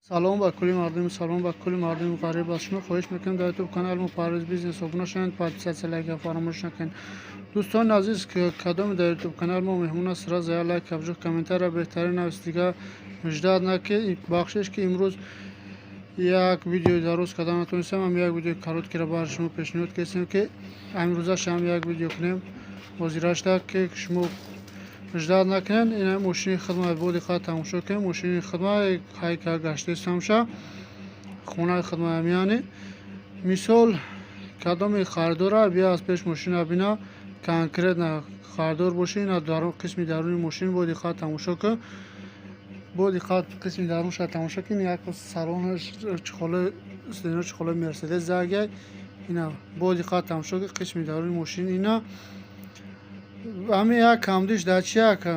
Салом ба кулли мардуми, салом ба кулли мардуми ғариб. Аз шумо хоҳиш мекунем, дар ютуб канали мо Парвиз Бизнес обуна шавед, подписаться, лайка фаромӯш накунед. Дӯстони азиз, кадоме дар ютуб канали мо меҳмон аст, сразу я лайк, обжух, комментария беҳтарин навис. Дига ждать наки, бахшиш, ки имрӯз як видеои дароз карда натонистам. Ам як видеои короткиро бар шумо пешниҳод кардем, ки амрӯзаш ҳам як видео кунем ҳозирашда, ки шумо ждать накунед. Ина мошини хидмат, бо диққат тамошо кунед. Мошини хидмат ҳайка гаштаистамша, хонаи хидмат. Яъне, мисол, кадоме харидора, бия аз пеш мошина бина, конкретно харидор бошӣ. Ина қисми даруни мошин, бо диққат тамошо кун, бо диққат қисми дарунша тамошо кун. Як салонаш чехолои, чехолои Мерседес загай. Ина бо диққат тамошо кун қисми даруни мошин. Ина ҳамин як камдиш дар чи як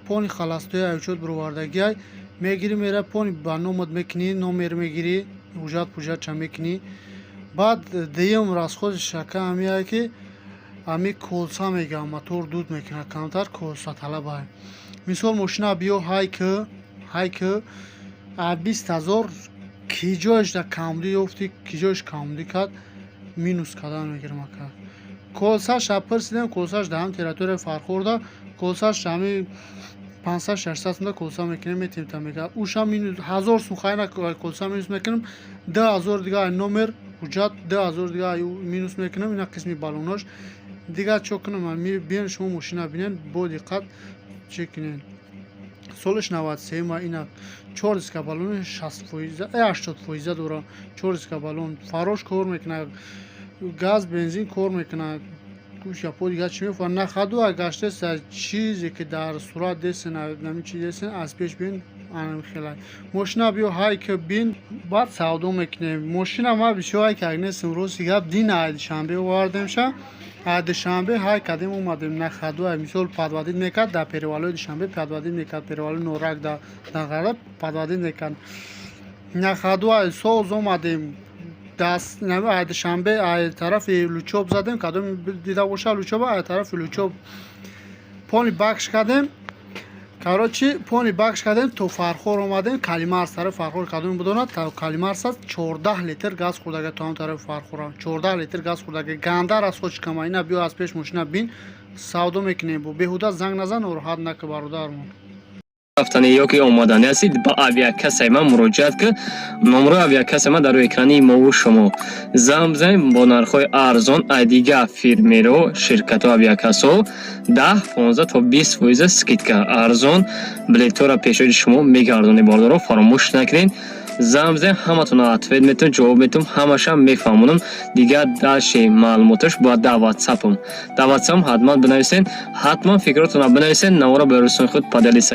пони холостои ачот бировардагиай. Мегирӣ, мера, пони ба номат мекунӣ, номер мегирӣ, ҳуҷҷат пуҷҷатша мекунӣ. Баъд дуюм расходи шака ҳамиае, ки ҳами колса мегӯям, мотор дуд мекунад, камтар колсаталабай. Мисол, мошина биё, ҳай ки, ҳай ки, 20 000 ки ҷояш да камдӣ ёфтӣ, ки ҷояш камдӣ кард, минус кардан мегирам, ака. Колсаша пурсидем, колсаш дар ҳам территорияи Фархорда, колсаш ҳами 500-600 сумда колса мекунем, метем та, мега. Уша минус 1000 сум хайна, колса минус мекунем, 2000 дига номер, ҳуҷҷат, 2000 дига минус мекунем. Ина қисми балонош. Дига чо кунам? Биён, шумо мошина бинен, бо диққат чӣ кунен. Солиш 93-ма. Ина чор диска балони 60 фоиза, 80 фоиза дора. Чор диска балон, фарош кор мекунад, газ, бензин кор мекунад. Гӯшапо дига чӣ мефоҳад? На ходу гаштеста, чизе ки дар сурат десен, нами чи десен, аз пеш бин. Хела мошина биё, ҳай ки бин, баъд савдо мекунем. Мошина ма бисёр ҳай как нестем, рости гап. Дин ай Душанбе овардемша, ай Душанбе ҳай кардем, омадем. На ходу, мисол, подводить мекард дар перевалои Душанбе, подводить мекард, перевалои Норак, дар Данғара подводить мекард. На ходу ай соз омадем. Даст ай Душанбе, ай тарафи Лучоб задем. Кадом дида боша Лучоба, ай тарафи Лучоб полный бакш кардем. Короче, полный бакш кардем, то Фархор омадем. Калимарс, тарафи Фархор, кадоме бидонад, Калимарс аст. 14 литр газ хӯрдага то ҳам тарафи Фархора, 14 литр газ хӯрдага. Ганда расход кама. Ина биё, аз пеш мошина бин, савдо мекунем. Бо беҳуда занг назан, ороҳат нака, бародармон. Рафтани ёки омадани ҳастед, ба авиакассаи ман муроҷиат кун. Номрои авиакассаи ман дар рӯи экрани мову шумо. Занг бизанед, бо нархҳои арзон ай дигар фирмеро, ширкату авиакассаҳо 10, 15 то 20 фоиза скидка, арзон билетҳоро пешои шумо мегардонем. Бордоро фаромӯш накунед, занг бизанед, ҳаматонро ответ метавон, ҷавоб метавон, ҳамаша мефаҳмонам. Дигар дальше маълумоташ бояд дар ватсапам, дар ватсапам ҳатман бинависед, ҳатман фикротонро бинависед, наворо ба рӯстони худ поделиться.